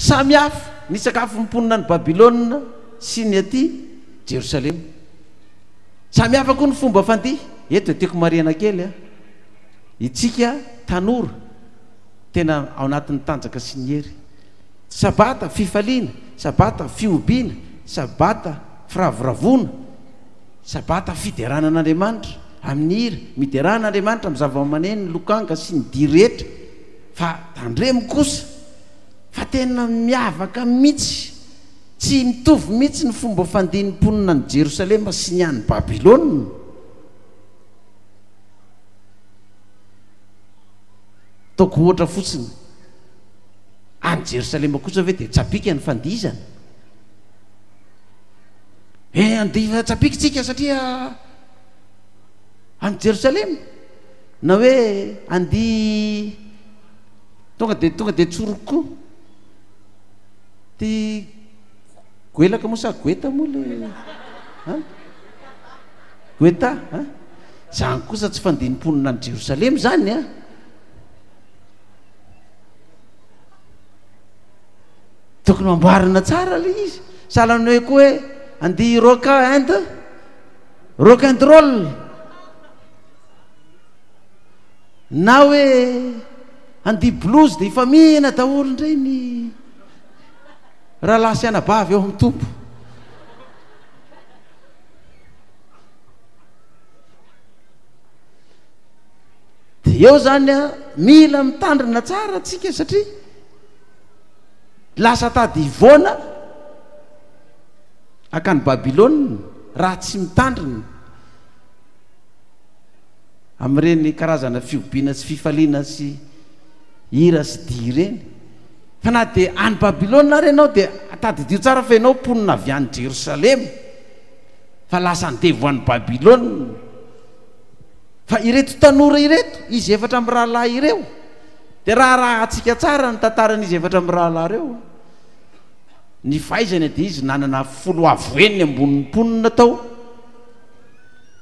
Samy hafa ny sakafon'ny mponina any Babylona sy ny aty Jerosalema. Samy hafa koa ny fomba fandihy. Eto dia tiako marihana kely a. Itsika tanora tena ao anatin'ny tanjaka sy ny hery. Sabata fifaliana, sabata fihobiana, sabata firavoravoana, sabata fiderana an'Andriamanitra amin'ny hira, miderà an'Andriamanitra amin'ny zava-maneno, ny lokanga sy ny dihy rehetra. Fa tandremo kosa fa tena miavaka mihitsy, tsy mitovy mihitsy ny fomba fandihin'ny mponina any Jerosalema sy ny any Babylona. Ataoko ohatra fotsiny, any Jerosalema kosa ve dia tsapika ny fandihizana? Eh, andihy tsapika tsika satria any Jerosalema. Na hoe andihy tonga dia tonga dia tsoriko koa. Ty goelaka moa sa goeta moa le an? Goeta an? Zany kosa tsy fandihin'ny mponina any Jerosalema zany an! Tokony ho amboarina tsara le izy. Sahala ny hoe koa hoe andihy rock and rock and roll. Na hoe andihy blues dia hifamihina daholo indray ny rahalahy sy anabavy ao amin'ny Tompo. Dia eo zany a, mila mitandrina tsara tsika satria lasa tady hivoana akany Babylona raha tsy mitandrina amin'ireny karazana fihobiana sy fifaliana sy hira sy dihy ireny. Fa na dia any Babylona ary ianao dia tadidio tsara fa ianao mponina avy any Jerosalema fa lasa andevo any Babylona. Fa ireto tanora ireto, izy efatra mirahalahy ireo, dia raharahantsika tsara ny tantaran'izy efatra mirahalahy ireo. Ny fahaizany dia izy nanana folo avo heny ambonin'ny mponina tao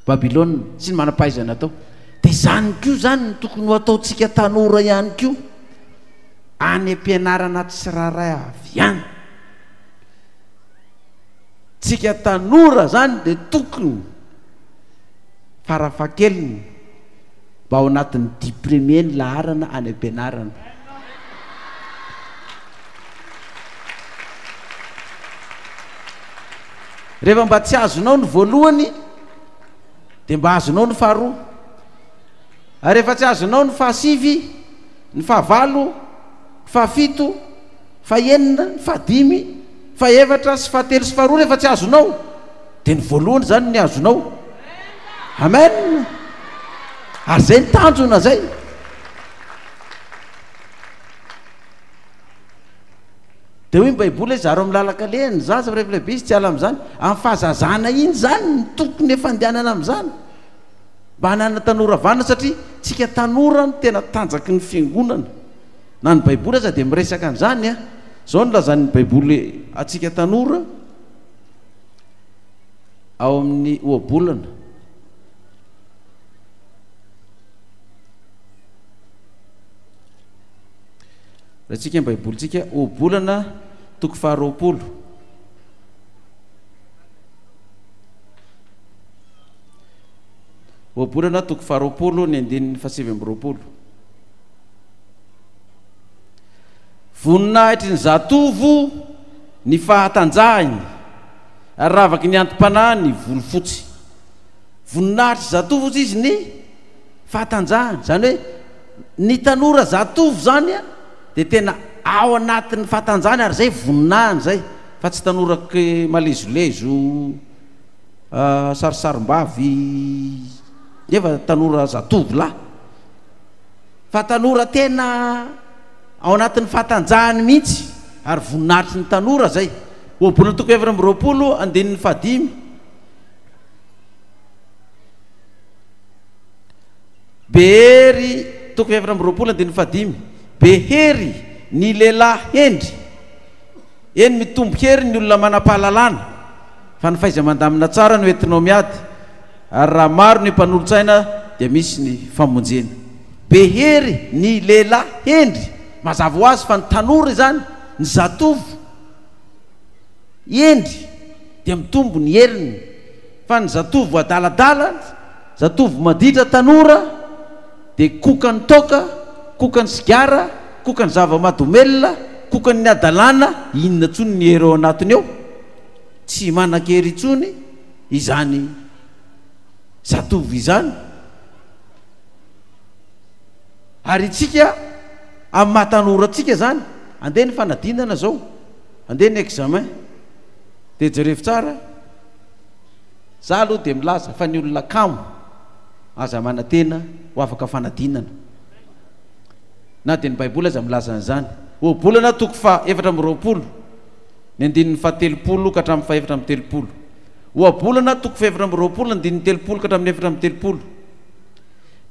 Babylona sy ny manam-pahaizana tao. Dia izany koa izany no tokony ho ataontsika tanora ihany koa any am-pianarana tsirairay avy any. Tsika tanora izany dia tokony farafahakeliny mba ao anatin'ny dix premiers ny laharana any am-pianarana. Rehefa mba tsy azonao ny voalohany dia mba azonao ny faharoa. Ary rehefa tsy azonao ny fahasivy, ny fahavalo, ny fahafito, fahenina, ny fahadimy, fahefatra sy fahatelo sy faharoa rehefa tsy azonao dia ny voalohany izany ny azonao. Amen. Ary izay ny tanjona izay. Dia hoy ny Baiboly hoe zaro amin'ny lalan-kalehany ny zaza fa rehefa lehibe izy tsy hiala amin'izany. Amin'ny fahazazana iny izany no tokony efa andehanana amin'izany. Mba hananana tanora vanona satria tsika tanora no tena tanjaky ny fiangonana. Na ny Baiboly aza dia miresaka an'izany an. Izao no lazain'ny Baiboly antsika tanora ao amin'ny ohabolana. Raintsika ny Baibolintsika, Ohabolana toko faharoapolo. Ohabolana toko faharoapolo ny andininy fahasivy amby roapolo. Voninahitry ny zatovo ny fahatanjahiny, ary ravaky ny anti-panahy ny volo fotsy. Voninahitry zatovo hozy izy ny fahatanjahany, izany hoe ny tanora zatovo izany dia tena ao anatin'ny fahatanjahany ary izay voninahiny izay, fa tsy tanora malezolezo sarisarim-bavy nefa tanora zatovo lahy, fa tanora tena ao anatin'ny fahatanjahany mihitsy ary voninahitry ny tanora izay. Ohabolana toko 24 andininy fahadimy. Be hery, toko 24 andininy fahadimy, Be hery ny lehilahy hendry, eny mitombo hery ny olona manam-pahalalana, fa ny fahaiza-mandamina tsara no entinao miady, ary raha maro ny mpanolo-tsaina dia misy ny famonjena. Be hery ny lehilahy hendry, mazava ho azy fa ny tanora izany. Ny zatovo hendry dia mitombo ny heriny, fa ny zatovo adaladala, zatovo maditra tanora dia kokan'ny toaka, kokan'ny sigara, kokan'ny zava-mahadomelina, kokan'ny hadalana, inona intsony ny hery ao anatiny ao? Tsy manan-kery intsony izany zatovo izany. Ary isika amin'ny maha tanora antsika izany, andeha ny fanadinana izao, andeha ny examen, dia jerevo tsara, za aloha dia milaza fa ny olona kamo aza manantena ho afaka fanadinana. Na dia ny Baiboly aza milaza an'izany. Ohabolana toko faha 24, ny andininy faha 30 ka hatramin'ny faha 34. Ohabolana toko faha 24, andininy 30 ka hatramin'ny 34.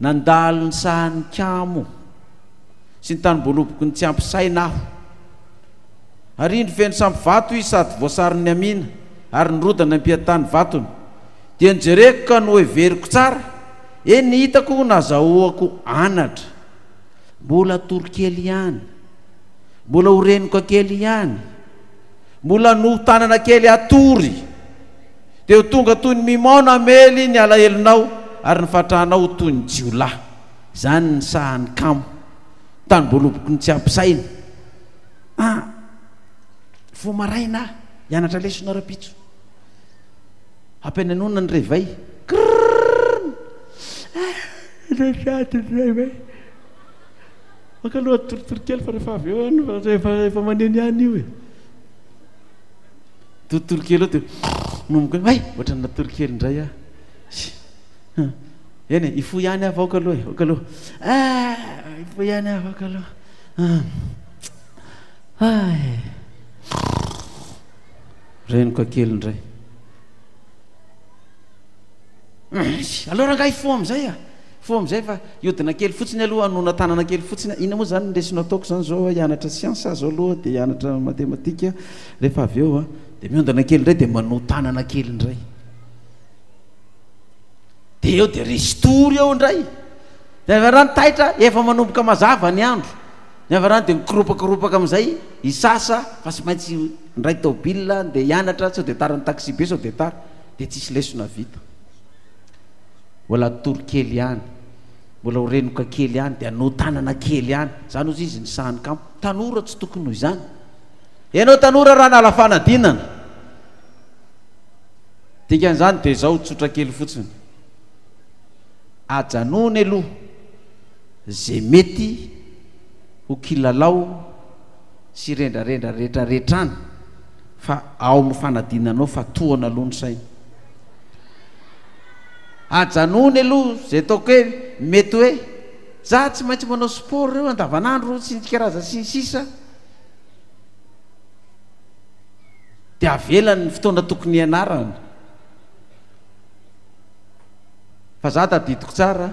Nandalo ny sahan'ny kamo sy ny tanim-boaloboky ny tsy ampy saina aho. Ary indro feno sampy vato izy sady voasaron'ny hamina, ary nirodana ny mpiantany vatony. Dia nojereko ka noheveriko tsara, eny ny hitako nazahoako anatra. Mbola hatory kely ihany, mbola ho renoka kely ihany, mbola notanana kely hatory. Dia ho tonga toy ny mimaona hamely ny alahelonao, ary ny fahatranao ho toy ny jiolahy. Izany ny sahan'ny kamo, tanim-boaloboky ny tsy ampy saina. Ah! Vao maraina aho, hianatra lesona rahampitso. Ampiananona ny réveil. Krrrrrn! Ah! Nasiady ny réveil. Maka aloha toritory kely fa rehefa avy eo any efa efa maneno ihany io e. Toritory kely eo dia manomboka hoe hay ohatran'ny natory kely indray aho. Eny e, hifoha ihany aho fa aoka aloha e, aoka aloha. Ah, hifoha ihany aho fa aoka aloha. Hay. Renoka kely indray. Aleo rangahy hifoha amin'izay a. Hifoha amin'izay fa hiodina kely fotsiny aloha, hanona tanana kely fotsiny. Inona moa izany ny lesona ataoko izany izao? Hianatra siansa aho izao aloha, dia hianatra matematika rehefa avy eo a. Dia miondana kely indray, dia manoa tanana kely indray. Dia eo dia restory eo indray. Dia avy any taitra, efa manomboka mazava ny andro. Ny avy any dia mikoropakorompaka amin'izay, hisasa fa tsy maintsy indray tôbila, andeha hianatra, sao dia tara ny taxi be, sao dia tara. Dia tsisy lesona vita. Mbola hatory kely ihany, mbola ho renoka kely ihany, dia hanao tanana kely ihany. Izany hozy izy ny sahan'ny kamo. Tanora tsy tokony ho izany. Ianao tanora raha hanala fanadinana. Dikan'izany dia izao tsotra kely fotsiny. Ajanony aloha ze mety ho kilalao sy rendrarendra retraretra any fa ao amin'ny fanadinanao fa tohana aloha ny saina. Ajanony aloha ze ataoko hoe mety hoe za tsy maintsy manao sport reo andavanandro sy ny karaza sy ny sisa. Dia avelany ny fotoana tokony hianarana. Fa za tadidiko tsara,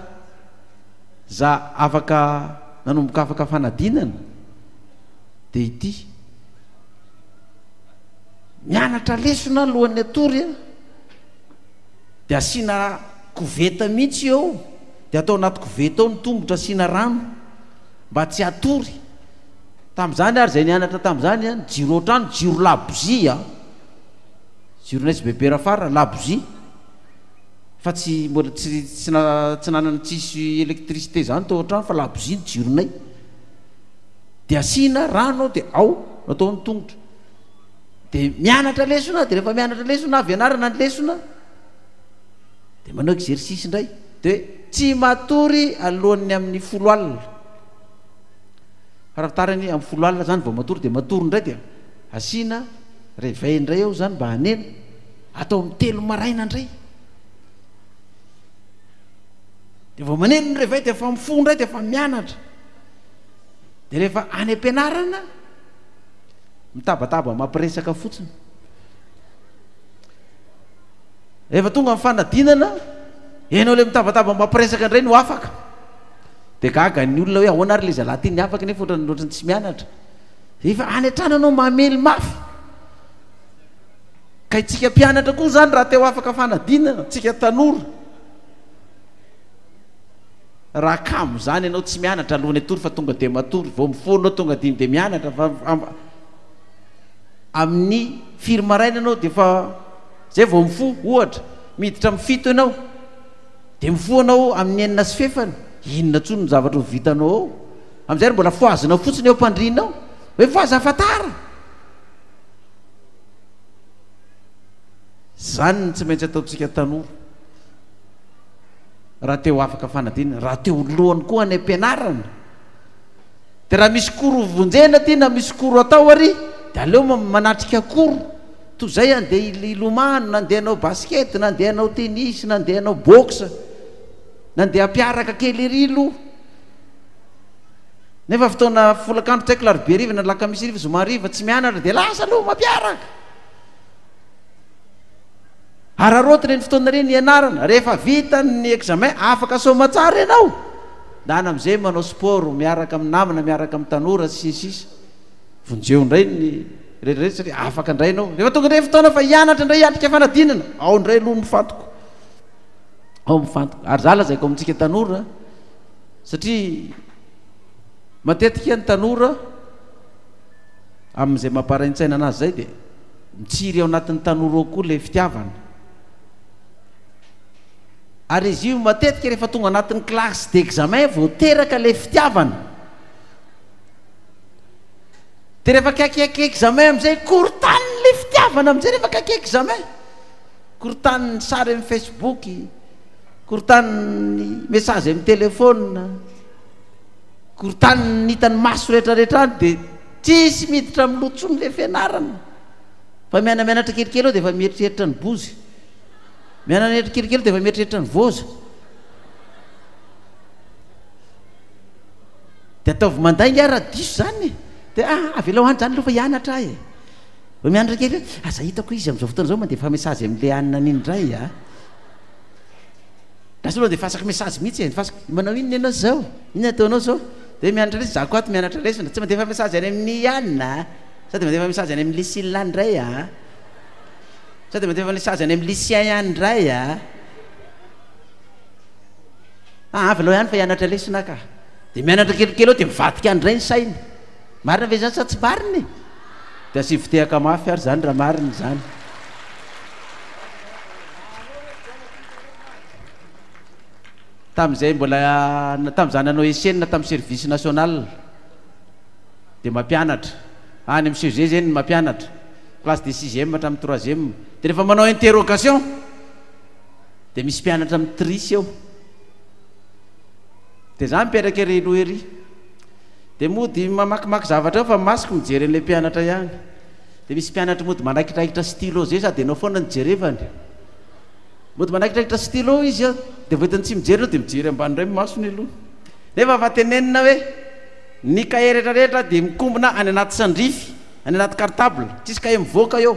za afaka nanomboka afaka fanadinana dia ity. Mianatra lesona alohan'ny hatory a, dia asiana koveta mihitsy eo, dia atao anaty koveta ao ny tongotra asiana rano mba tsy hatory. Tamin'izany ary izay nianatra tamin'izany an, jiro otrano, jiro labozia an, jironay sy bebe Rafara, labozia, fa tsy mbola tsy tsy tsy nanana tsisy électricité zany tao an-trano fa labozia ny jironay, dia asiana rano ao dia ao no atao ny tongotra, dia mianatra lesona, dia rehefa mianatra lesona avy ianarana ny lesona, dia manao exercice indray, dia tsy matory alohan'ny amin'ny folo alina. Farafahatarany amin'ny folo alina zany vao matory dia matory indray dia asiana réveil indray eo zany mba haneno, atao amin'ny telo maraina indray dia vao maneno ny réveil dia efa mifoha indray dia efa mianatra, dia rehefa any am-pianarana mitabataba mampiresaka fotsiny, rehefa tonga ny fanadinana ianao ilay mitabataba mampiresaka indray no afaka. Dia gaga ny olona hoe ahoana ary ilay zalahy ity niavaka nefa ohatran'ny ohatran'ny tsy mianatra. Efa any an-trano ianao mamely mafy. Ka itsika mpianatra koa izany raha te ho afaka fanadinana, tsika tanora. Raha kamo izany ianao tsy mianatra alohan'ny hatory fa tonga dia matory, vao mifoha ianao tonga dia dia mianatra fa. Amin'ny firy maraina ianao dia efa zay vao mifoha, ohatra, miditra amin'ny fito ianao, dia mifoha anao amin'ny enina sy fefany, inona intsony ny zavatra ho vitanao ao? Amin'izay ary mbola fohazina fotsiny eo am-pandriana ao, hoe mifohaza fa tara! Izany no tsy maintsy ataontsika tanora, raha te ho afaka fanadinana, raha te ho lohany koa any am-pianarana. Dia raha misy cours ho vonjena aty na misy cours atao ary dia aleo manatrika cours toy izay andeha hilomano na andeha hanao basket na andeha hanao tennis na andeha hanao boxe na andeha hampiaraka kely ery aloha. Nefa fotoana folakandro tsy haiko larobia hariva na lakamisy hariva zoma hariva tsy mianatra dia lasa aloha mampiaraka. Araraotina iny fotoana ireny hianarana, rehefa vita ny examen afaka soamatsara ianao, ndana amizay manao sport miaraka amin'ny namana, miaraka amin'ny tanora sy ny sisa, vonjeo indray ny rehetra rehetra satria afaka indray ianao, rehefa tonga indray fotoana fa hianatra indray hiatrika fanadinana, ao indray aloha mifantoka, ao mifantoka, ary za lazaiko amintsika tanora satria matetika ny tanora amin'izay mamparain-tsaina anazy zay dia Mitsiry ao anatin'ny tanora ao koa ilay fitiavana. Ary izy io matetika rehefa tonga anatin'ny classe d'examen vao teraka ilay fitiavana. Dia rehefa akaiky examen amin'izay, korontaniny ilay fitiavana amin'izay rehefa akaiky examen. Korontaniny sary amin'ny Facebook, korontaniny message amin'ny téléphone, korontaniny hitan'ny maso rehetrarehetra any dia Tsisy miditra amin'ny loha tsony le fianarana fa mianamianatra kelikely eo dia efa mieritreritra ny bozy, mianamianatra kelikely eo dia efa mieritreritra ny voza. Dia ataovy mandainga ary raha diso zany e. Dia ah avelao any zany aloha fa hianatra aho e. Vao mianatra kely eo, aza hitako izy amin'izao fotoana izao mandefa message amin'ilay anona an'iny indray a. Lasa aloha andefasako message mihitsy e, andefasako, manao inona ianao zao? Inona ataonao zao? Dia mianatra lesona, za koa ato mianatra lesona, tsy mandefa message any amin'ny Anna a, sao dia mandefa message any amin'ny Lucille any indray a, sao dia mandefa message any amin'ny Lucien any indray a, ah avelao ihany fa hianatra lesona ka. Dia mianatra kelikely eo dia mivadika any indray ny sainy. Marina ve izany sa tsy marina e? Dia asivo tehaka mafy ary izany raha marina izany. Tamin'izay mbola, tamin'izaho nanao ECN tamin'ny service national dia mampianatra, any amin'ny CEG zay ny mampianatra, classe de sixième hatramin'ny troisième, dia rehefa manao interrogation dia misy mpianatra mi-triche eo, dia za mipetraka ery aloha ery, dia mody mamakimaky zavatra eo fa masoko mijery an'ilay mpianatra ihany, dia misy mpianatra mody manaikitraikitra stylo zay sady ianao foana no jerevany. Mody manaikitraikitra stylo izy an, dia vao hitany tsy mijery aloha dia mijery ambany indray ny masony aloha. Nefa fa tenenina hoe ny kahie rehetra rehetra dia mikombona any anaty sandrify, any anaty cartable, tsisy kahie mivoaka eo.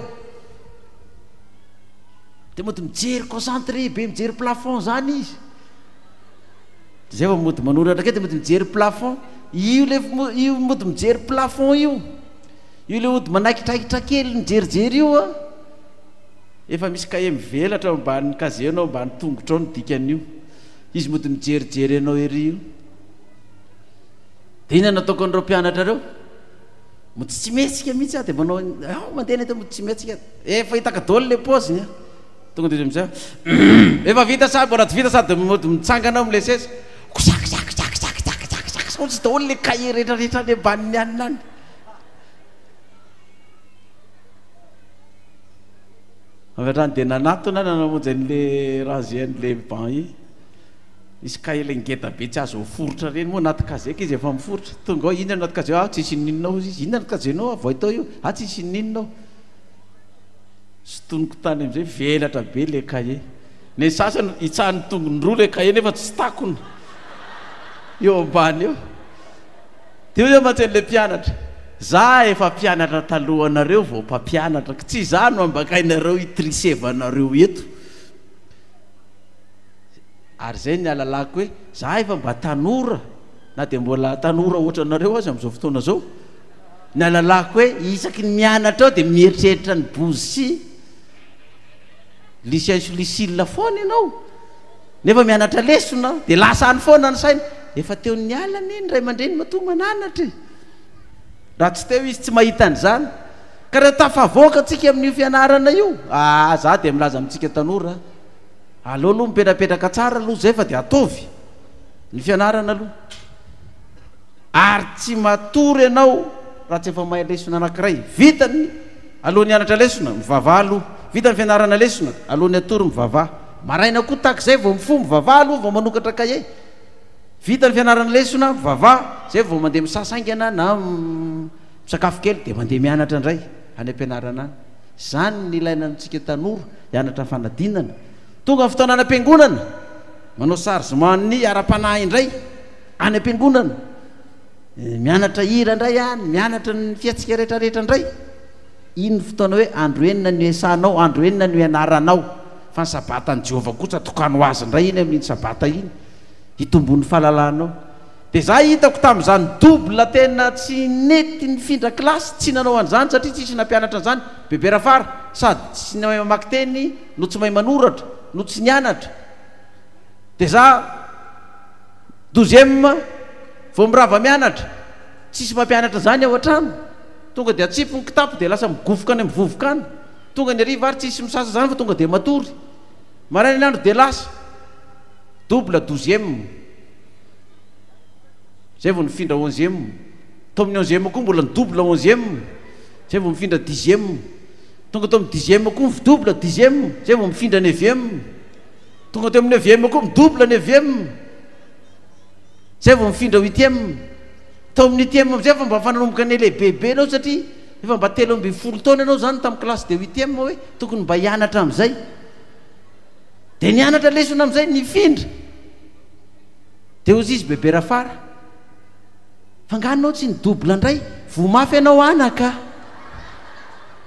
Dia mody mijery concentré be mijery plafond zany izy. Dia zay vao mody manoratra kely dia mody mijery plafond. Io le io mody mijery plafond io. Io le mody manaikitraikitra kely mijerijery io an. Efa misy kahie mivelatra ao ambanin'ny casier nao ambany tongotrao ny dikan'io. Izy mody mijerijery anao ery io. Dia inona no ataoko an'ireo mpianatra ireo? Mody tsy mihetsika mihitsy aho dia manao aho mandeha ny eto mody tsy mihetsika. Efa hitako daholo ilay paoziny. Tonga dia izy amin'izay efa vita sa mbola tsy vita sady mody mitsangana ao amin'ilay seza. Kosakosakosakosakosakosakosakosaka ohatry daholo ilay kahie rehetrarehetra any ambanin'ny anona any. Avy hatrany dia nanatona aho namonjy an'le ranger an'le banc iny. Nisy kahie le ngeda be tsy azo aforitra ireny moa anaty casier izy efa miforitra. Tonga ao, inona no anaty casier ao? Ah tsisy n'inona ao hozy izy. Inona anaty casier-nao? Avoay tao io. Ah tsisy n'inona ao. Sintoniko tany amin'izay, velatra be le kahie. Ny sasany hitsahan'ny tongony roa le kahie nefa tsy takona eo ambany eo. Dia hoy aho mantsy an'ilay mpianatra, Za efa mpianatra talohanareo vao mpampianatra, ka tsy izaho no ambakainareo hitrisevanareo eto. Ary izay ny alalako hoe, za efa mba tanora, na dia mbola tanora ohatranareo aza amin'izao fotoana izao, ny alalako hoe isaky ny mianatra ao dia mieritreritra ny bozy sy Lucien sy Lucille foana ianao. Nefa mianatra lesona dia lasa any foana ny saina. Efa teo niala anie ny ray aman-dreny matoa mananatra e. Raha tsy teo izy tsy mahita an'izany. Ka raha tafavoaka tsika amin'io fianarana io, ah za dia milaza amintsika tanora, aleo aloha mipetrapetraka tsara aloha zay fa dia ataovy ny fianarana aloha. Ary tsy matory ianao raha tsy efa mahay lesona anankiray. Vita ny alohan'ny hianatra lesona, mivavaha aloha. Vita ny fianarana lesona, alohan'ny hatory mivavaha. Maraina koa tahaka izay vao mifoha, mivavaha aloha vao manokatra kahie. Vita ny fianarana lesona, mivavaha, izay vao mandeha misasa haingana na misakafo kely dia mandeha mianatra indray any am-pianarana any. Izany no ilaina antsika tanora, hianatra fanadinana. Tonga ny fotoana any am-piangonana, manao chargement-n'ny ara-panahy indray any am-piangonana. Mianatra hira indray any, mianatra ny fihetsika rehetrarehetra indray. Iny ny fotoana hoe andro enina no iasanao, andro enina no ianaranao. Fa ny sabatan'i Jehovah kosa tokano ho azy indray iny amin'iny sabata iny. Hitomboan'ny fahalalanao. Dia za hitako tamin'izany double tena tsy nety nifindra kilasy, tsy nanao an'izany satria tsisy nampianatra an'izany, Bebe Rafara, sady tsy mahay mamaky teny no tsy mahay manoratra no tsy nianatra. Dia za douzième vao mirava mianatra, tsisy mampianatra an'izany ao an-trano, tonga dia atsipy ny kitapo dia lasa migofoka any amin'ny vovoka any, tonga ny hariva ary tsisy misasa izany fa tonga dia matory, maraina ny andro dia lasa. Double douzième. Zay vao nifindra onzième. Tao amin'ny onzième koa mbola ni-double onzième. Zay vao mifindra dixième. Tonga tao amin'ny dixième koa mi-double dixième. Zay vao mifindra neuvième. Tonga teo amin'ny neuvième koa mi-double neuvième. Zay vao mifindra huitième. Tao amin'ny huitième amizay efa mba efa nanomboka niha-lehibebe enao satria efa mba 13 taona enao zany tamin'ny classe de huitième hoe tokony mba hianatra amizay. Dia nianatra lesona amin'izay, nifindra. Dia hozy izy, Bebe Rafara, fa nga anao tsy ni-double indray? Voa mafy ianao anaka.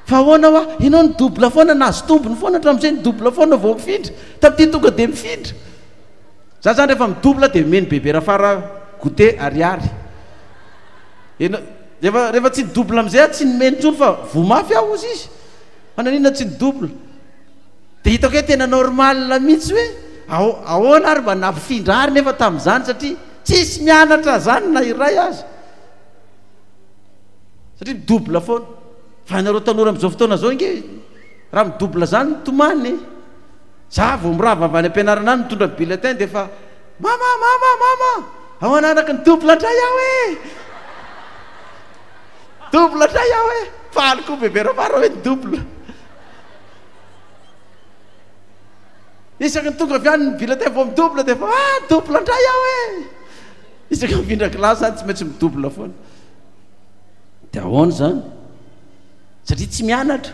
Fa ahoana hoa? Ianao ni-double foana, nahazo tombony foana hatramin'izay, ni-double foana vao mifindra. Tamin'ity tonga dia mifindra. Za zany rehefa mi-double dia omeny Bebe Rafara goûter ariary. Ianao, rehefa, rehefa tsy ni-double amin'izay aho tsy nomeny intsony fa voa mafy aho hozy izy. Fa naninona tsy ni-double? Dia hitako hoe tena normal mihitsy hoe ahoana ary mba nampifindra ary nefa tamin'izany satria tsisy mianatra zany na iray aza. Satria mi-double foana. Fa ianareo tanora amin'izao fotoana izao ange raha mi-double zany mitomany e. Za vao mirava avy any am-pianarana any mitondra bulletin dia efa mama mama mama ahoana anaka ni-double indray aho e. Double indray aho e. Faly koa bebe Rafara hoe ni-double. Isaky ny tonga avy any ny bulletin vao mi-double dia efa ah double indray aho e! Isaky ny mifindra kilasy zany tsy maintsy mi-double foana. Dia ahoana izany? Satria tsy mianatra.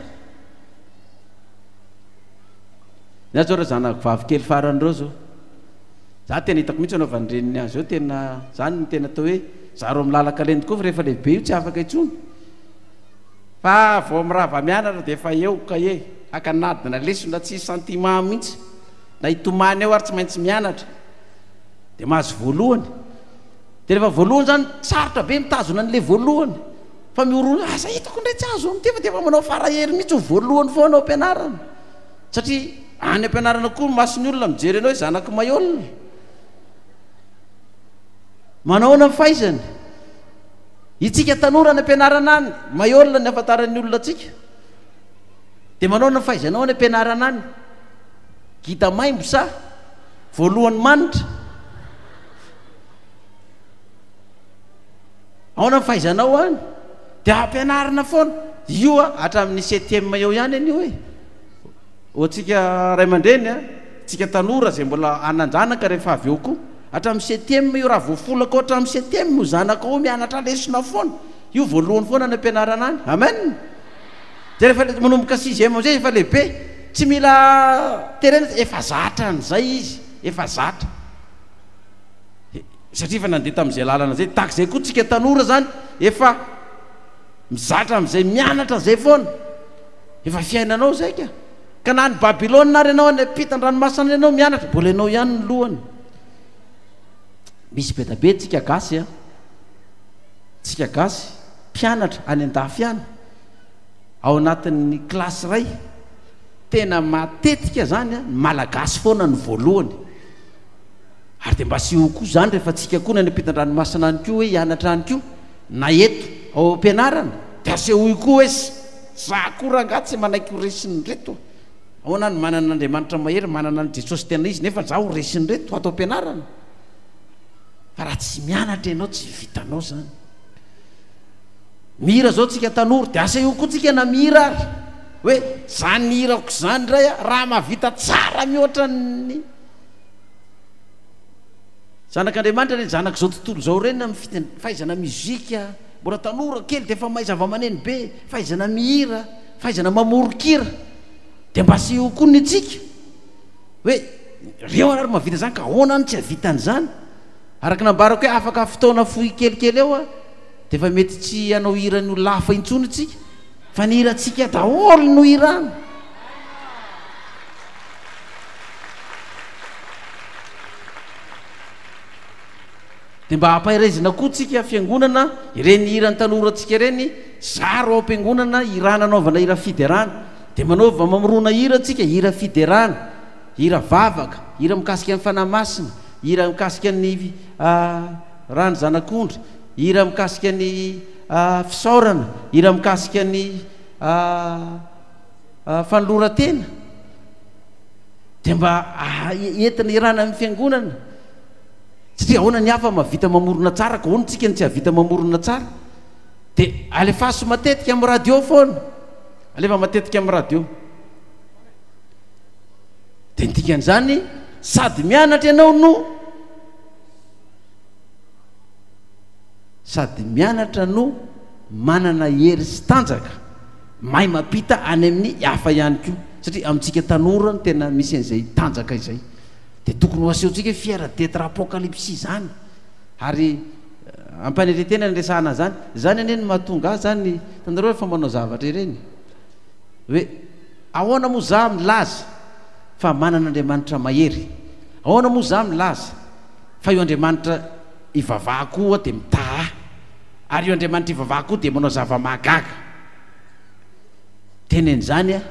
Ny ahy zao ireo zanako vavy kely farany ireo zao. Za tena hitako mihitsy anaovan'ny reniny azy eo tena zany no tena atao hoe zaro amin'ny lalan-kaleny tokoa fa rehefa lehibe io tsy afaka intsony. Fa vao mirava mianatra dia efa eo kahie, hakanadina lesona tsisy sentiment mihitsy, na hitomany eo ary tsy maintsy mianatra, dia mahazo voalohany, dia rehefa voalohany zany sarotra be mitazona an'ilay voalohany, fa mihorohoro, asa hitako indray tsy azo amin'ity fa dia efa manao farahery mihitsy ho voalohany foana ao am-pianarana, satria any am-pianarana koa ny mason'ny olona mijery anao hoe zanak'i Maihol, manao ahoana ny fahaizany? Itsika tanora any am-pianarana any, Mayol ny ahafantaran'ny olona antsika. Dia manao ny fahaizanao any am-pianarana any. Gida maimbo sa voalohany manitra? Ahoana ny fahaizanao any? Dia ampianarina foana. Io hatramin'ny septième eo ihany an'io e. Ho antsika ray aman-dreny, tsika tanora izay mbola hanan-janaka rehefa avy eo koa. Hatramin'ny septième io raha vao folaka ao hatramin'ny septième io zanakao io mianatra lesona foana. Io voalohany foana any am-pianarana any. Amen. Dia rehefa manomboka sixième amin'izay efa lehibe, tsy mila terena, efa zatra an'izay izy, efa zatra. Satria efa nandeha tamin'izay lalana izay. Tahaka izay koa tsika tanora izany, efa mizatra amin'izay mianatra izay foana. Efa fiainanao izay ka. Ka na any Babylona ary ianao, any ampitan-dranomasina any ianao mianatra, mbola ianao ihany ny lohany. Misy be da be tsika gasy a, tsika gasy mpianatra any an-dafy any, ao anatin'ny kilasy iray, tena matetika zany a, ny malagasy foana no voalohany. Ary dia mba asehoy koa zany rehefa tsika koa ny any ampitan-dranomasina any koa hoe hianatra any koa, na eto ao am-pianarana, dia asehoy koa hoe. Za koa rangahy tsy manaiky ho resin'ireto. Ahoana aho no manana an'Andriamanitra mahery, manana an'i Jesosy tena izy nefa za ho resin'ireto ato am-pianarana? Fa raha tsy mianatra ianao tsy vitanao zany. Mihira zao tsika tanora dia asehoy koa tsika na mihira ary hoe zany hirako zany ndray a raha mahavita tsara mihoatra ny zanak'Andriamanitra ireny zanak'izao tontolo izao ireny amin'ny fiten- fahaizana mozika mbola tanora kely dia efa mahay zava-maneno be, fahaizana mihira, fahaizana mamoron-kira dia mba asehoy koa ny antsika hoe reo ary mahavita izany ka ahoana no tsy hahavita an'izany? Araka ny nambarako hoe afaka fotoana fohy kelikely eo dia efa mety tsy hanao hiran'ny olona hafa intsony isika fa ny hirantsika daholo no hirana. Dia mba hampaherezina koa tsika fiangonana ireny hiran'ny tanorantsika ireny zaro ao am-piangonana hirana anaovana hira fiderana. Dia manaova mamorona hira tsika, hira fiderana, hira vavaka, hira mikasika ny Fanahy Masina, hira mikasika ny ràn'ny Zanak'ondry, hira mikasika ny fisaorana, hira mikasika ny fanoloran-tena. Dia mba entina hirana amin'ny fiangonana. Satria ahoana ny hafa mahavita mamorona tsara ka ahoana tsika no tsy hahavita mamorona tsara? Dia alefaso matetika amin'ny radio foana. Alefa matetika amin'ny radio. Dia ny dikan'izany, sady mianatra ianao no sady mianatra no manana hery sy tanjaka, mahay mampita any amin'ny hafa ihany koa. Satria amintsika tanora no tena misy an'izay tanjaka izay. Dia tokony ho asehontsika hoe fier d'etre apocalypse izany. Ary ampanetren-tena ny resahana an'izany. Izany anie no mahatonga ahy izany, hitanareo rehefa manao zavatra ireny, hoe ahoana moa za milaza fa manana Andriamanitra mahery? Ahoana moa za milaza fa io Andriamanitra ivavahako io dia mitaha ahy? Ary io Andriamanitra ivavahako io dia manao zava-mahagaga. Teny an'izany aho.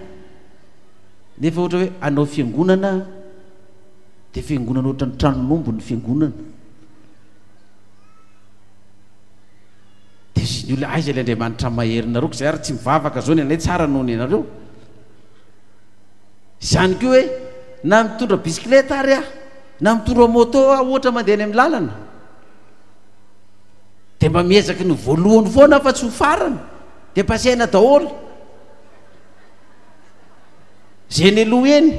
Nefa ohatra hoe hanao fiangonana dia fiangonana ohatran'ny tranon'omby ny fiangonana. Dia izy ny olona aiza ilay Andriamanitra maherinareo ka izay ary tsy mivavaka zao ny anay tsara noho ny anareo. Izany koa hoe na mitondra bisikileta ary aho na mitondra moto aho ohatra mandeha any amin'ny lalana dia mba miezaka ny voalohany foana aho fa tsy ho farany dia pasena daholo. Izay eny aloha eny.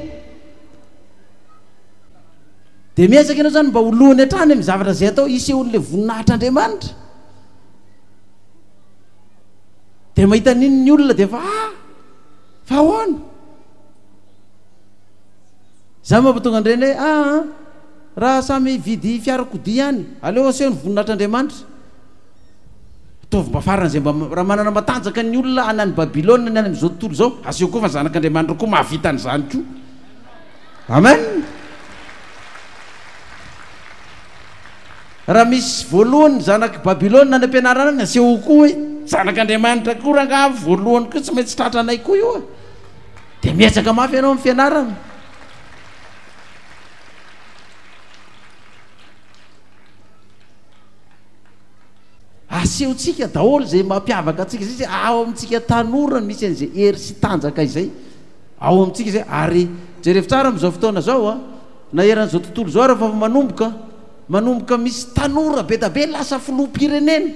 Dia miezaka ianao izany mba ho lohany hatrany amin'ny zavatra izay atao hisehoan'ilay voninahitr'Andriamanitra. Dia mahita an'iny ny olona dia efa ah, fa ahoana? Izany mampatonga an'ireny hoe ah, ah, raha samy hividy fiarakodia ihany, aleo aseho ny voninahitr'Andriamanitra. Ataovy mba faran'izay mba raha manana matanjaka ny olona any any Babylona ny any amin'izao tontolo izao, aseho koa fa zanak'Andriamanitra koa mahavita an'izany koa. Amen. Raha misy voalohany ny zanak'i Babylona any am-pianarana any, aseho koa hoe zanak'Andriamanitra koa rangaha voalohany koa tsy maintsy tratranay koa io a. Dia miezaka mafy ianao amin'ny fianarana. Asehontsika daholo izay mampiavaka antsika izay, ao amintsika tanora no misy an'izay hery sy tanjaka izay, ao amintsika izay, ary jerevo tsara amin'izao fotoana izao a, na eran'izao tontolo izao ary efa manomboka, manomboka misy tanora be da be lasa filoham-pirenena,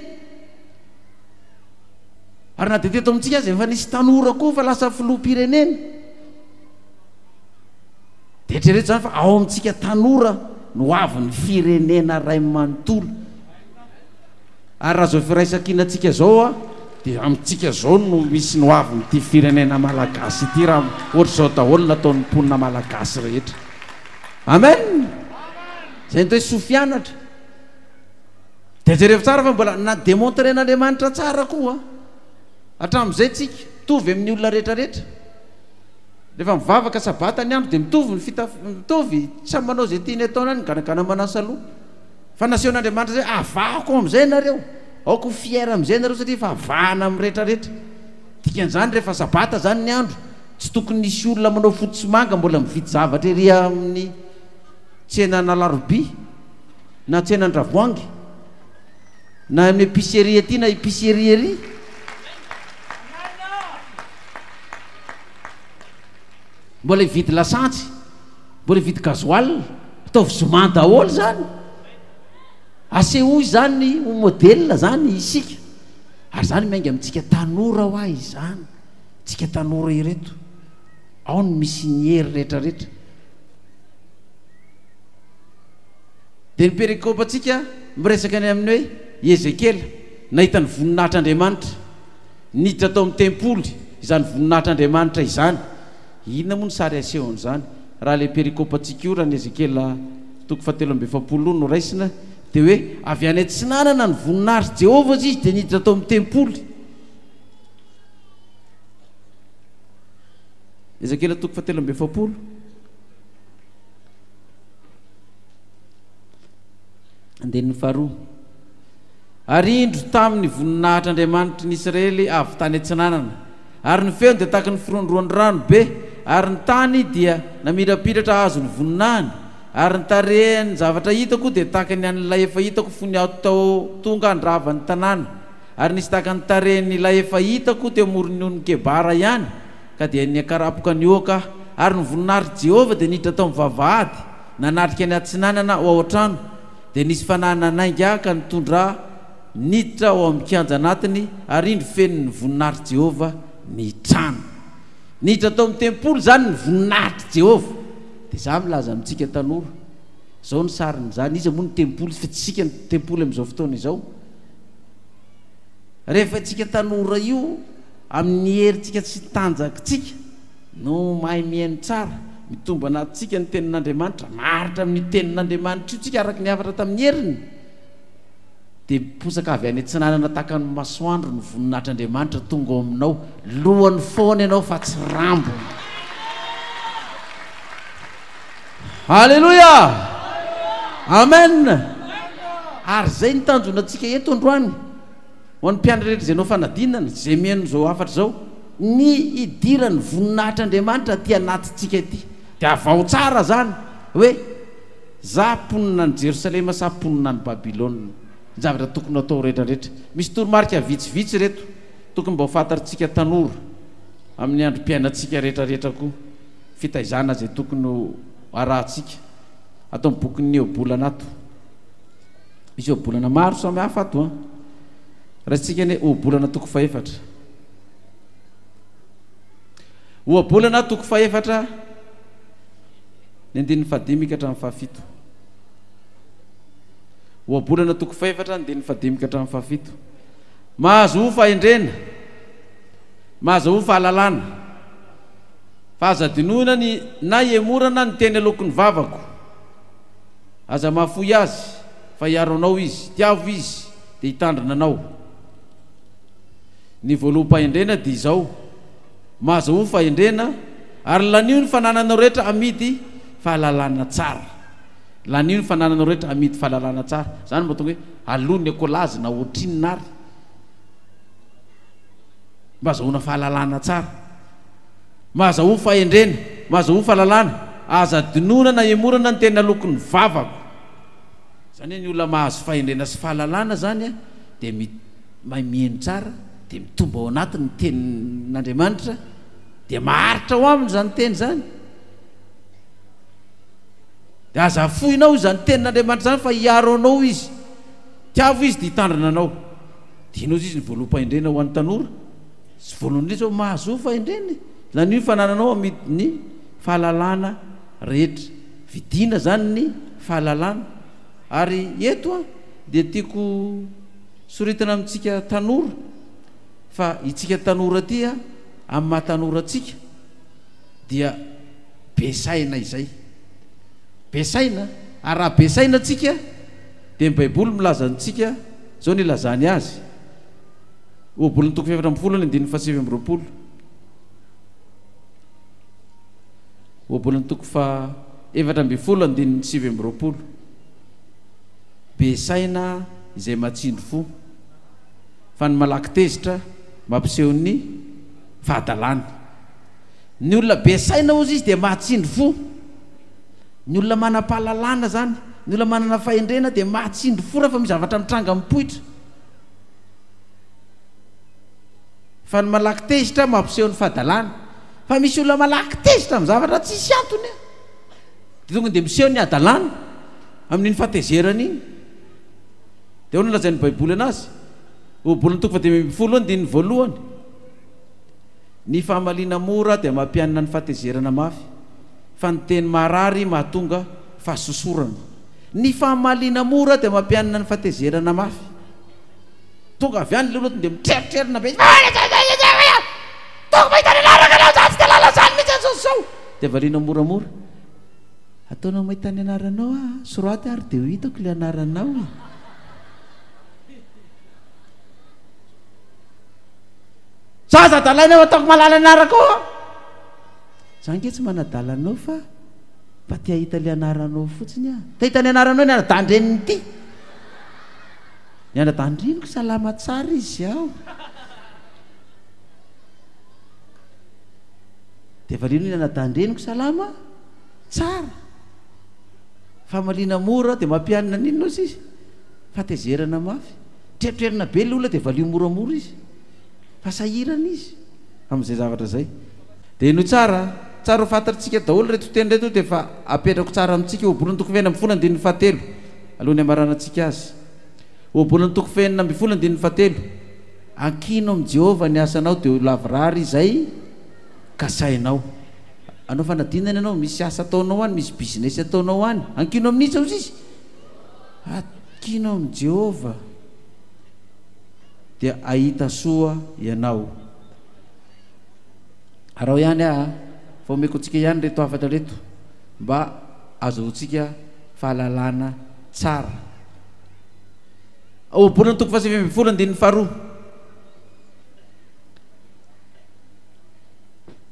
ary na dia teto amintsika aza efa nisy tanora koa fa lasa filoham-pirenena. Dia eritrereto izany fa ao amintsika tanora no avy ny firenena iray manontolo. Ary raha izao firaisankinantsika izao a, dia amintsika izao no misy ny hoavin'ity firenena malagasy ity raha ohatr'izao daholo no ataon'ny mponina malagasy rehetra. Amen! Izay ny atao hoe soa fianatra. Dia jerevo tsara fa mbola na démontrer-n'Andriamanitra tsara koa hatramin'izay tsika, mitovy amin'ny olona rehetra rehetra. Rehefa mivavaka sabata ny andro dia mitovy ny fitaf-, mitovy, samy manao izay tiany ataony any, miganagana manasa loha. Fa nasehon'Andriamanitra izay hoe avahako amin'izay nareo, aoka ho fier amin'izay nareo satria efa avahana amin'ny rehetra rehetra. Dikan'izany rehefa sabata izany ny andro, tsy tokony hisy olona manao fotsy sy manga mbola mividy zavatra ery amin'ny tsenan'Alarobia na tsenan-dRavoahangy na amin'ny épicerie aty na épicerie ery. Mbola hividy lasantsy, mbola hividy gasoil, ataovy zoma daholo izany. Asehoy izany ho modèle izany isika. Ary izany miainga amintsika tanora hoa izany. Tsika tanora ireto. Ao no misy ny hery rehetra rehetra. Dia ny perikopantsika miresaka ny amin'ny hoe i Ezekiela nahita ny voninahitr'Andriamanitra. Niditra tao amin'ny tempoly izany voninahitr'Andriamanitra izany. Inona moa ny sary asehon'izany? Raha ilay perikopantsika io, raha ny Ezekiela toko fahatelo amby efapolo no raisina, dia hoe avy any atsinanana ny voninahitr'i Jehovah izy dia niditra tao amin'ny tempoly. Ezekiela toko fahatelo amby efapolo. Andininy faharoa. Ary indro tamy ny voninahitr'Andriamanitry ny Isiraely avy tany atsinanana, ary ny feony dia tahaky ny firohondrohon'ny rano be, ary ny tany dia namirapiratra hahazo ny voninahiny, ary ny tarehin'ny zavatra hitako dia tahaka ny an'ilay efa hitako fony aho tao tonga handrava ny tanàna, ary nisy tahaka ny tarehin'ilay efa hitako teo amoron'ny onin'i Kebara ihany, ka dia niakarapoka nihoaka aho. Ary ny voninahitr'i Jehovah dia niditra tao amin'ny vavahady nanatrika ny atsinanana ho ao an-trano, Dia nisy fanahy nanainga ahy ka nitondra ahy niditra ao amin'ny kianja anatiny, ary indro feno ny voninahitr'i Jehovah ny trano. Niditra tao amin'ny tempoly izany ny voninahitr'i Jehovah. Dia izaho milaza amintsika tanora, izao ny sarin'izany, iza moa ny tempoly, fa tsy isika ny tempoly amin'izao fotoana izao. Rehefa isika tanora io, amin'ny herintsika sy tanjakitsika, no mahay mihaino tsara, mitombo anatintsika ny Tenin'Andriamanitra, maharitra amin'io Tenin'Andriamanitra io tsika araka ny hafatra tamin'ny heriny, dia miposaka avy any atsinanana tahaka ny masoandro ny voninahitr'Andriamanitra tonga ao aminao, lohany foana ianao fa tsy rambony. Aleloia! Amen! Ary izay ny tanjona antsika eto androany. Ho an'ny mpianatra rehetra izay nanao fanadinana, izay mihaino izao hafatra izao, ny hidiran'ny voninahitr'Andriamanitra aty anatintsika ity. Dia avaho tsara izany hoe, Za mponina any Jerosalema sa mponina any Babylona? Ny zavatra tokony hatao rehetra rehetra. Misy toromarika vitsivitsy ireto tokony mba ho fantatr'tsika tanora amin'ny androm-piainantsika rehetra rehetra koa. Fitaizana izay tokony ho arahantsika. Ato amin'ny bokin'ny Ohabolana ato. Misy ohabolana maro samy hafa ato an. Raisintsika anie ohabolana toko fahefatra. Ohabolana toko fahefatra ny andininy fahadimy ka hatramin'ny fahafito. Ohabolana toko fahefatra andininy fahadimy ka hatramin'ny fahafito. Mahazoa fahendrena, mahazoa fahalalana, fa aza adinoina ny na ihemorana ny teny aloaky ny vavako. Aza mahafoy azy, fa hiaro anao izy. Tiavo izy, dia hitandrina anao. Ny voaloham-pahendrena dia izao, Mahazahoa fahendrena, ary lanio ny fanananao rehetra amidy fahalalana tsara. Lanio ny fanananao rehetra amidy fahalalana tsara. Izany no mahatonga hoe aloha ny ekolazy na ohatrinona ary mba azahoana fahalalana tsara. Mahazahoa fahendrena, mahazahoa fahalalana, aza adinoina na hemorana ny teny aloky ny vavako. Izany hoe ny olona mahazo fahendrena sy fahalalana izany dia mahay mihaino tsara, dia mitombo ao anatiny ny tenin'Andriamanitra, dia maharitra ao aminy izany teny izany. Dia aza afoinao izany tenin'Andriamanitra izany fa hiaro anao izy. Tiavo izy dia hitandrina anao. Dia izy ny voaloham-pahendrena ho an'ny tanora. Tsy voalohany indrindra hoe mahazoa fahendrena e! Lanio ny fanananao amidy ny fahalalana rehetra. Vidiana izany ny fahalalana. Ary eto an, dia tiako soritana amintsika tanora fa itsika tanora aty an, amin'ny maha tanora antsika dia be saina izay. Be saina, ary raha be saina tsika dia ny baiboly milaza antsika, izao no ilazany azy, Ohabolana toko fahefatra ambin'ny folo ny andininy fahasivy amby roapolo. Ohabolana toko faha efatra ambin'ny folo andininy 29. Be saina izay matsindry fo, fa ny malaky tezitra mampiseho ny fahadalany. Ny olona be saina hozy izy dia mahatsindry fo. Ny olona manam-pahalalana izany, ny olona manana fahendrena dia mahatsindry fo rehefa misy zavatra mitranga mipoitra. Fa ny malaky tezitra mampiseho ny fahadalana. Fa misy olona malaky tezitra amin'ny zavatra tsisy antony an! Dia tonga dia miseho ny hadalana amin'iny fahatezerana iny. Dia ahoana no lazain'ny Baiboly anazy? Ohabolana toko fahadimy ambin'ny folo andininy voalohany. Ny famaliana mora dia mampianina ny fahatezerana mafy, fa ny teny maharary mahatonga fahasosorana. Ny famaliana mora dia mampianina ny fahatezerana mafy. Tonga avy any le olona tonga dia mitreritrerina be. Tonga mahita ny anarako anao za tsy te lala zany mihitsy zao zao. Dia valiana moramora. Ataonao mahita ny anaranao aho, soraty ary dia ho hitako le anaranao e. Zaza adalaina eo ataoko malala anarako ao. Za nge tsy manadala anao fa mba te hahita le anaranao fotsiny aho. Te hahita ny anaranao ny anadahin-dreniny ity. Ny anadahin-dreniko salama tsara izy ao. Dia valiana ny anadahin-dreniko salama tsara. Famaliana mora dia mampianina an'inona ozy izy? Fahatezerana mafy. Tretrerina be le olona dia valio moramora izy. Fa sahirana izy amin'izay zavatra izay. Dia henoy tsara, tsara ho fantatritsika daholo ireto teny ireto dia efa apetrako tsara amintsika Ohabolana toko fahenina ambin'ny folo andininy fahatelo alohan'ny hamaranantsika azy. Ohabolana toko fahenina ambin'ny folo andininy fahatelo. Ankino amin'i Jehovah ny asanao dia ho lavorary izay kasainao. Hanao fanadinana ianao, misy asa ataonao any, misy business ataonao any. Ankino amin'iza hozy izy? Ankino amin'i Jehovah dia hahita soa ianao. Araho ihany aho a, fa omeko antsika ihany ireto hafatra ireto mba azahoantsika fahalalana tsara. Ohabolana toko fahasivy ambin'ny folo andininy faharoa.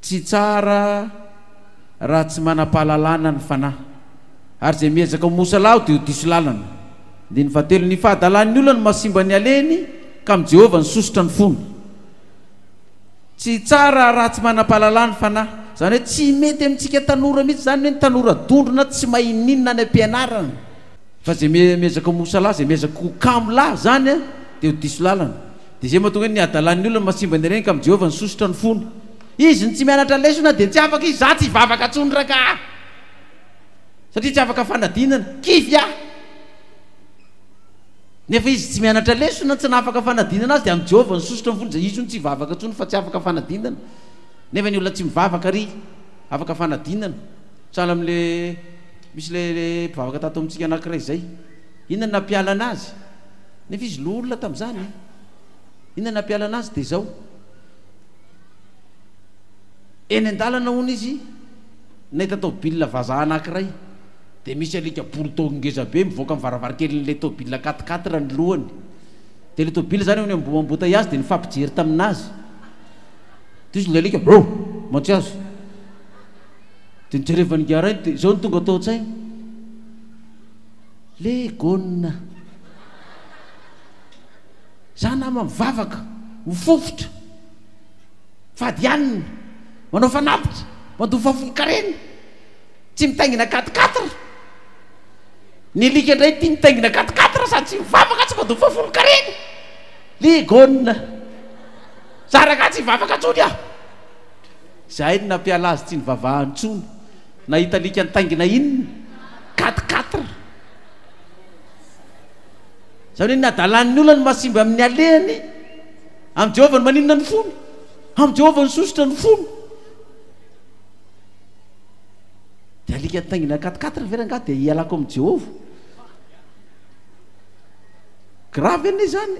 Tsy tsara raha tsy manam-pahalalana ny fanahy, ary izay miezaka ho mosalaho dia ho diso lalana. Andininy fahatelo. Ny fahadalan'ny olona no mahasimba ny alehiny, ka amin'i Jehovah ny sosotra ny fony. Tsy tsara raha tsy manam-pahalalana ny fanahy. Izany hoe tsy mety amintsika tanora mihitsy izany hoe ny tanora dondrona tsy mahay n'inona any am-pianarana. Fa izay miezaka ho mosalahy, izay miezaka ho kamo lahy izany dia ho diso lalana. Dia izay mahatonga hoe ny hadalan'ny olona no mahasimba ny hareny ka amin'i Jehovah ny sosotra ny fony. Izy no tsy mianatra lesona dia tsy afaka izy, za tsy hivavaka intsony rangaha satria tsy afaka fanadinana. Kivy aho. Nefa izy tsy mianatra lesona, tsy nahafaka fanadinana azy dia amin'i Jehovah ny sosotra ny fony, izay izy hono tsy hivavaka intsony fa tsy afaka fanadinana. Nefa ny olona tsy mivavaka ry afaka fanadinana. Sahala amin'le misy le le mpivavaka tato amintsika anankiray izay. Inona no nampiala anazy? Nefa izy loholona tamin'izany e. Inona no nampiala anazy dia izao. Eny an-dalana hono izy nahita tôbila vazaha anankiray. Dia misy alika bulldog ngeza be mivoaka amin'ny varavarankelin'ilay tôbila quatre quatre ny lohany. Dia ilay tôbila izany eo amin'ny embouteillage dia nifampijery tamin'azy. Dia izy ilay alika brou! mantsy azy. Dia nijerevan'i ingahy rainy dia izao no tonga tao an-tsainy. Legona. Za nama mivavaka, mifofotra, fady hanina, manao fanatitra, mandoa fahafolonkarena. Tsy mitaingina quatre quatre. Ny alika indray ity mitaingina quatre quatre sady tsy mivavaka tsy mandoa fahafolonkarena. Ligona. Za rangahy tsy hivavaka intsony aho. Zay no nampiala azy tsy nivavahany intsony. Nahita alika nitaingina inona? Quatre quatre. Zany hoe ny hadalan'ny olona no mahasimba amin'ny alehany. Amin'i Jehovah no maninona ny fony. Amin'i Jehovah no sosotra ny fony. Dia alika nitaingina quatre quatre ve rangahy dia hialako amin'i Jehovah? Grave anie izany.